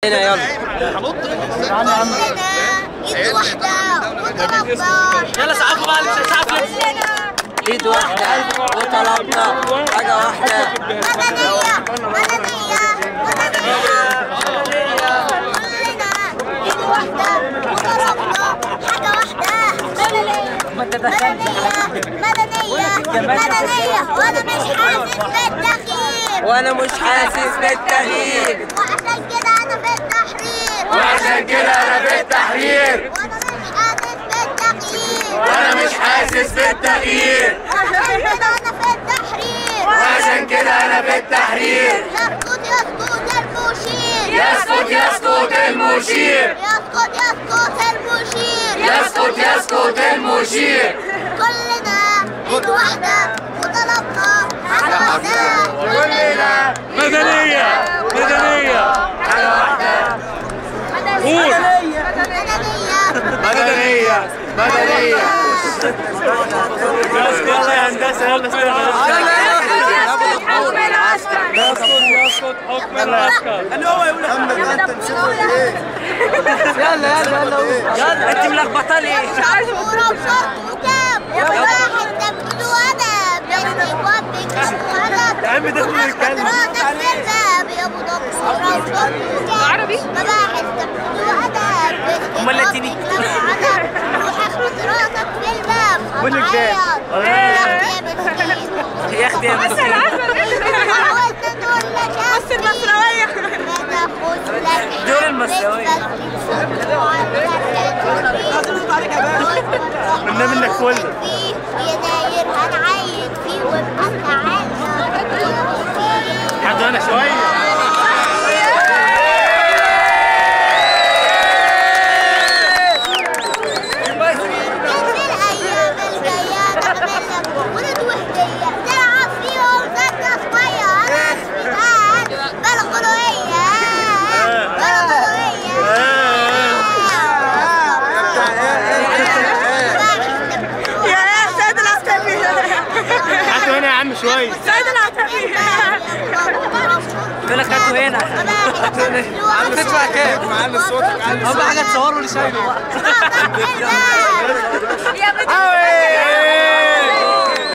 هنا يلا. كلنا ايد واحدة وطلبنا. يلا سقفوا بقى اللي مش هيسقف. ايد واحدة وطلبنا حاجة واحدة. مدنية مدنية مدنية. كلنا ايد واحدة وطلبنا حاجة واحدة. مدنية مدنية مدنية. وأنا مش حاسس بالتغيير. وأنا مش حاسس بالتغيير. وعشان كده أنا في التحرير. وعشان كده أنا في التحرير. وأنا مش حاسس بالتغيير. وأنا مش حاسس بالتغيير. وعشان كده أنا في التحرير. وعشان كده أنا في التحرير. يسقط يسقط المشير. يسقط يسقط المشير. يسقط يسقط المشير. يسقط يسقط المشير. كلنا ايد واحدة وطلبنا حاجة واحدة. كلنا مدنية مدنية حاجة واحدة. قول مدنية مدنية مدنية. يلا يا هندسة يلا اشتغل. يسقط حكم العسكر. يسقط يسقط حكم العسكر. يلا يلا يلا يلا. انت ملخبطة ليه؟ مش عارفه. واحد تنفذ وأنا بنتي وبك يا عم ده كله يتكلم يا ابو دكتور عربي. مباحث تنفذ وأنا بنتي امال لاتيني. روح اخبط راسك في الباب. بقول لك يا اختي يا مسكين. بص المصراوية. دول المصراوية. منا منك فل. يناير هنعيد فيه وابقى تعالى. حد انا شوية. الايام الجاية نعمل لك ولد وهدية تلعب فيهم زكرة مية. انا بلغلوية بلغلوية. هاتوا هنا يا عم شوية. سيد العتبي. بيقول لك هاتوا هنا. عم تدفع كام؟ معلي صوتك. اهم حاجة تصوروا اللي شايله. يا بنت.